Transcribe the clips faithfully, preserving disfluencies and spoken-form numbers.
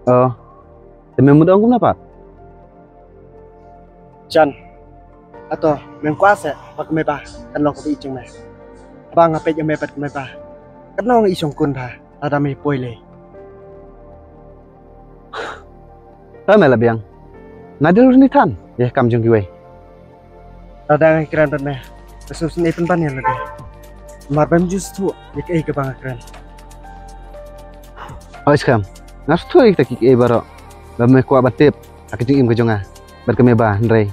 Oh, te me mut ong kumno pat? Jan, ato, mem kwah se ba ka Meba kan long ka ba ïeit jong me? Haba nga peit ïa me bad ka Meba, katno nga i shongkun bha lada me poi lei. Te me la biang. Nadil ni than ïa ka kam jong kiwei. Lada nga kren bad me, ka sngewsynei pynban ïa lade. Namar bym ju sngewthuh ïa kaei kaba nga kren. Oi skhem, nga sngewthuh ïa kita kiei baroh. Ba me kwah ban tip ha ka jingim ka jong nga bad ka Meba, hynrei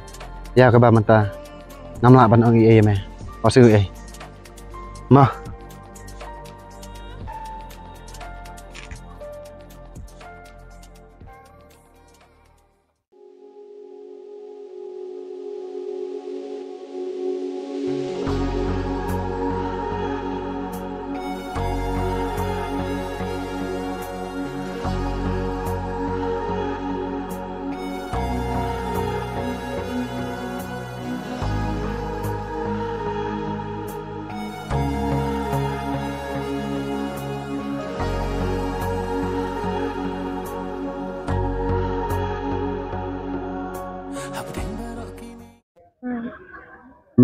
ïa kaba mynta ngam lah ban ong ei ei ïa me. Oi skhem ei. Ma.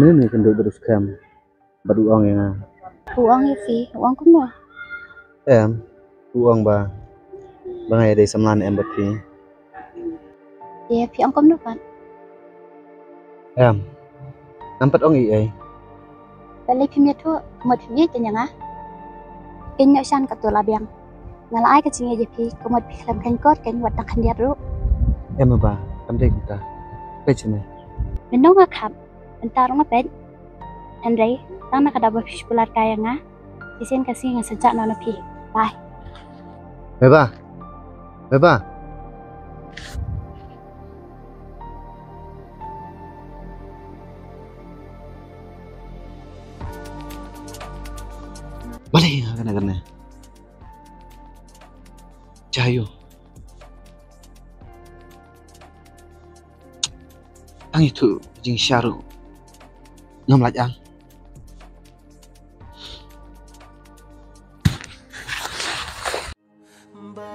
Mynne kynduh bad u Skhem bad u ong ïa nga. U ong ïa phi, u ong kumno? Em, u ong ba, ba nga ïa dei samla ne em bad phi. Ïa phi ong kumno pat? Em, ngam pat ong ei ei. Balei phim ïathuh, mut phim ïeit ïa nga? Ïeit noh shen, katto la biang. Nga la ai ka jingïeit ïa phi, ka mut phi khlem kheiñ kot kheiñ wat tang khyndiat ruh. Em Meba, kam dei kumta. Peit shane. Mynno nga khap, mynta ruh nga peit. Hynrei tang na ka daw ba phi shu kular kai ïa nga, shisien ka sngi nga sa jah noh na phi. Bye. Meba. Meba. Balei nga kane kane? Jayu. Tang ïathuh jingshisha ruh ngam lah ïa. Ba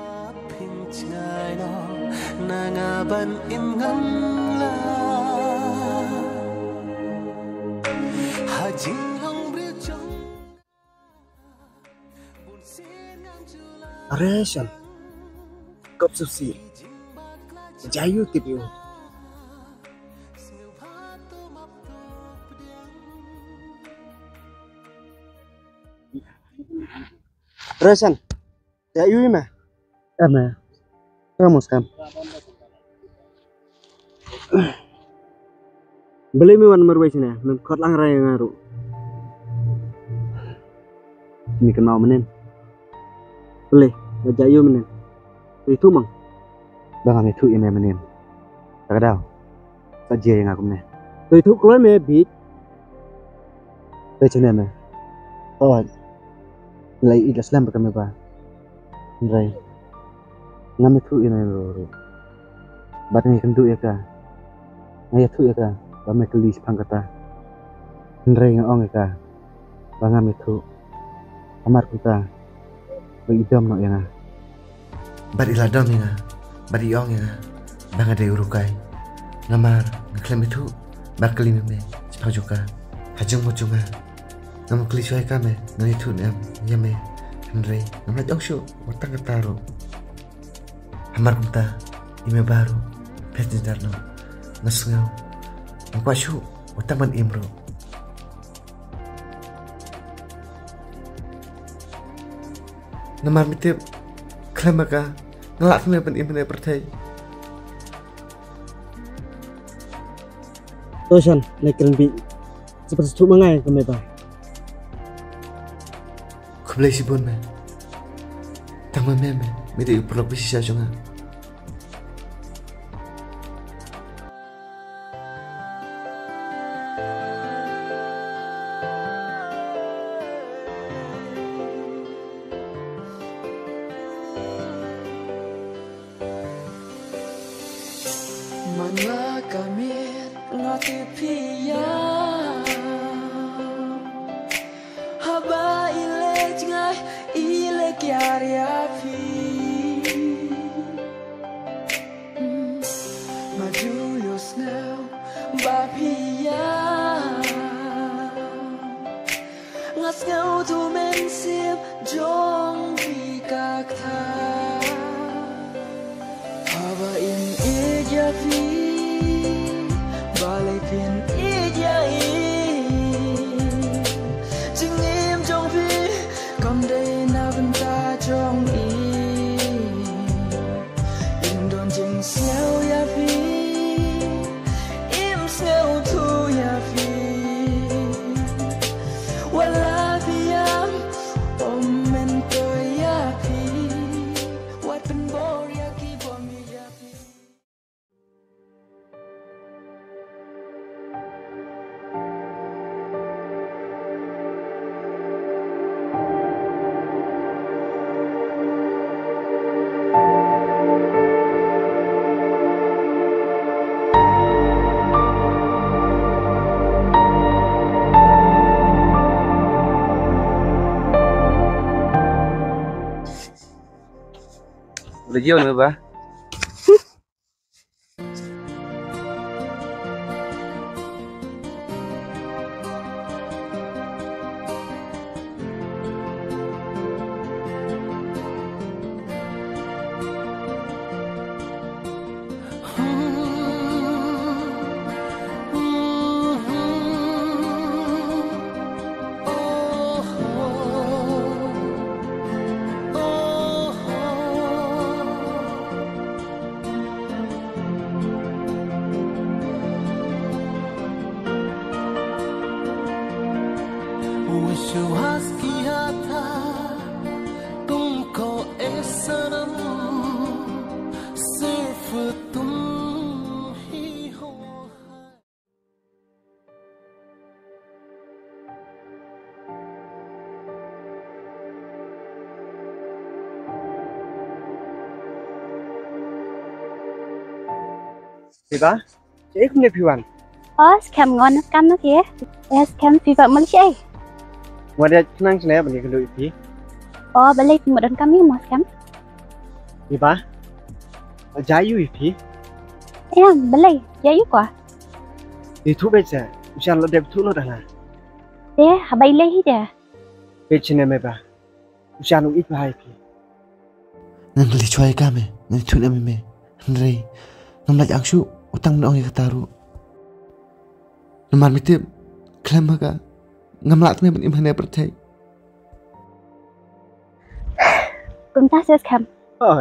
phin jngai noh na nga ban im ngam lah. Ha jinglong briew jong Are shen. Kop susi. Jayu tip ïa u. Are shen. Jayu ïa me. Em, eh. Ka mut skhem. Balei me wan marwei shane, mem khot lang rai nga ruh. Me kynmaw mynnin. Balei, nga jah ïa u mynnin. To ïathuh mo. Ba ngam ïathuh ïa me mynnin. Sa ka daw. Sa jia ïa nga kumne. To ïathuh kloi me bit. Te chine me. Oi. Lai i la slem ba ka Meba. Hynrei ngam ïathuh ïa me ruh ruh. Bad nga ïakynduh ïa ka. Nga ïathuh ïa ka ba me kylli shaphang kata. Hynrei nga ong ïa ka ba ngam ïathuh. Namar kumta ba i dom noh ïa nga. Bad i la dom ïa nga, bad i ong ïa nga ba nga dei u rukai. Namar nga khlem ïathuh ba kylli me me shaphang jong ka. Ha jingmut jong nga, ngam kylli shuwa ïa ka me, ngam ïathuh ne em ïa me. Hynrei ngam lah ong shuh wat tang kata ruh. Hamar kumta i Meba ruh phet jynjar noh. Nga sngew ngam kwah shuh wat tang ban im ruh. Namar me tip, khlem ma ka nga lah tang ban im ha kane ka pyrthei. To shen, nai kren bih. Sa pynsngewthuh ma nga ïa ka Meba. Khublei shibun me. Tang ma me me, me dei u paralok ba shisha jong nga. Man la ka miet nga tip ïa. Haba i leit ngai i leit kiar ïa phi. Ba phi ïa nga sngewthuh mynsiem jong phi ka kta. Haba im ïeit ïa phi, balei phin ïeit ïa i? Jingim jong phi kam dei na bynta jong i. Im don jingsngew ïa phi, im sngewthuh ïa phi. Wat la phi ïam, ym myntoi ïa phi. Wat pynbor ïa ki bym ïeit ïa phi. Udah jauh nih, Bah. Wiswas kiya tha, tumko ek sanam, sirf tum hi ho. Phi ba? Shaei kumne phi wan? O, skhem nga wan kam na phi. E, skhem phi ba mali shaei? Wan ïa khnang shane ban ïakynduh ïa phi. O, balei phi mut don kam ïa mo skhem? Phi ba? Jia ïa u ïa phi. E, balei? Jia ïa u ko? Ïathuh beit seh. U shan la dep thuh lut ha nga. Te, haba i leh hi te. Beit shane me ba. U shan u ïeit bha ïa phi. Ngan kylli shuwa ïa ka me, ngan ïathuh ne em ïa me. Hynrei ngam lah ïa ong shuh, u tang ban ong ïa kata ruh. Namar me tip, khlem ha ka, ngam lah tang ban im hane pyrthei. Kumta seh skhem. Oh,